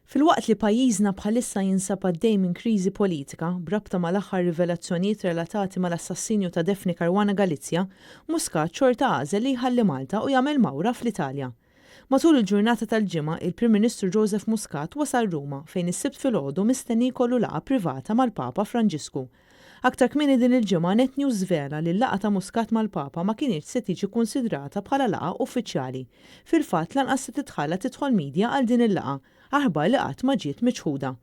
Filwaqt li pajjiżna bħalissa jinsab għaddej minn kriżi politika b'rabta mal-aħħar rivelazzjonijiet relatati mal-assassinju ta' Daphne Caruana Galizia, Muscat xorta għażel li jħalli Malta u jagħmel mawra fl-Italja. Matul il-ġurnata tal-Ġimgħa, il-Prim Ministru Joseph Muscat wasal Ruma fejn is-Sibt filgħodu mistenni jkollu laqgħa privata mal-Papa Franġisku. Aktar kmieni din il-ġimgħa Net News żvela li l-laqgħa ta' Muscat mal-Papa ma kinitx se tiġi kkunsidrata bħala laqgħa uffiċjali. Fil-fatt lanqas se titħalla tidħol media għal din il-laqgħa, aħbar li qatt ma ġiet miċħuda.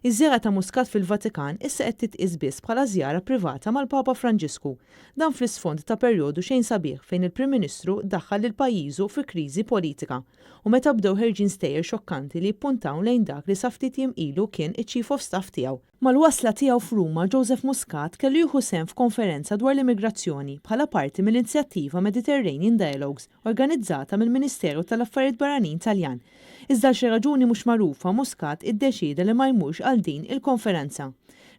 Iż-żjara ta' Muscat fil-Vatikan issa qed titqies biss bħala żjara privata mal-Papa Franġisku. Dan fl-isfond ta' perjodu xejn sabiħ fejn il-Prim Ministru daħħal lil pajjiżu fi kriżi politika u meta bdew ħerġin stejjer xokkanti li jippuntaw lejn dak li sa ftit jiem ilu kien iċ-Chief of Staff tiegħu. Mal-wasla tiegħu f'Ruma, Joseph Muscat kellu jieħu sehem f'konferenza dwar l-immigrazzjoni bħala parti mill-inzjattiva Mediterranean Dialogues organizzata mill-Ministeru tal-Affarijiet Barranin Taljan. Iżda għal xi raġuni mhux magħrufa Muscat iddeċieda li ma jmurx għal din il-konferenza.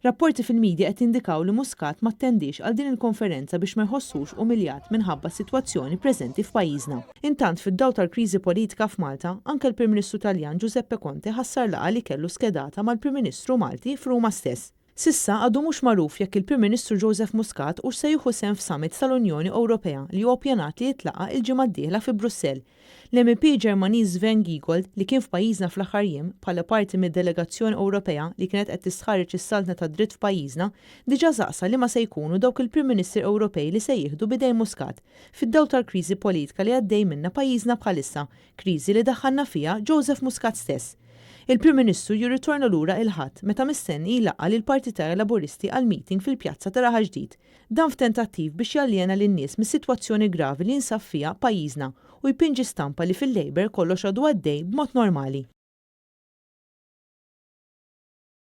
Rapporti fil-media qed jindikaw li Muscat m'attendiex għal din il-konferenza biex ma jħossux umiljat minħabba s-sitwazzjoni preżenti f'pajjiżna. Intant, fid-dawl tal-kriżi politika f'Malta, anke l-Prim Ministru Taljan Giuseppe Conte ħassar laqgħa li kellu skedata mal-Prim Ministru Malti f'Ruma stess. S'issa għadu mhux magħruf jekk il-Prim Ministru Joseph Muscat hux se jieħu sehem f'summit tal-Unjoni Ewropea li huwa ppjanat li jitlaqa' il-ġimgħa d-dieħla fi Brussell. L-MEP Ġermaniż Sven Giegold, li kien f'pajjiżna fl-aħħar jiem bħala parti mid-delegazzjoni Ewropea li kienet qed tistħarreġ is-saltna tad-dritt f'pajjiżna, diġà saqsa liema se jkunu dawk il-Prim Ministri Ewropej li se jieħdu b'idejn Muscat. Fid-dawl tal-kriżi politika li għaddej minnha pajjiżna bħalissa, kriżi li daħħalna fiha Joseph Muscat stess. Il-Prim Ministru jirritorna lura il-Ħadd meta mistenni jlaqqa' lill-partitarji Laburisti għal meeting fil-pjazza ta' Raħal Ġdid. Dan f'tentattiv biex jaljena lin-nies mis-sitwazzjoni gravi li jinsab fiha pajjiżna u jpinġi stampa li fil-Labour kollox għadu għaddej b'mod normali.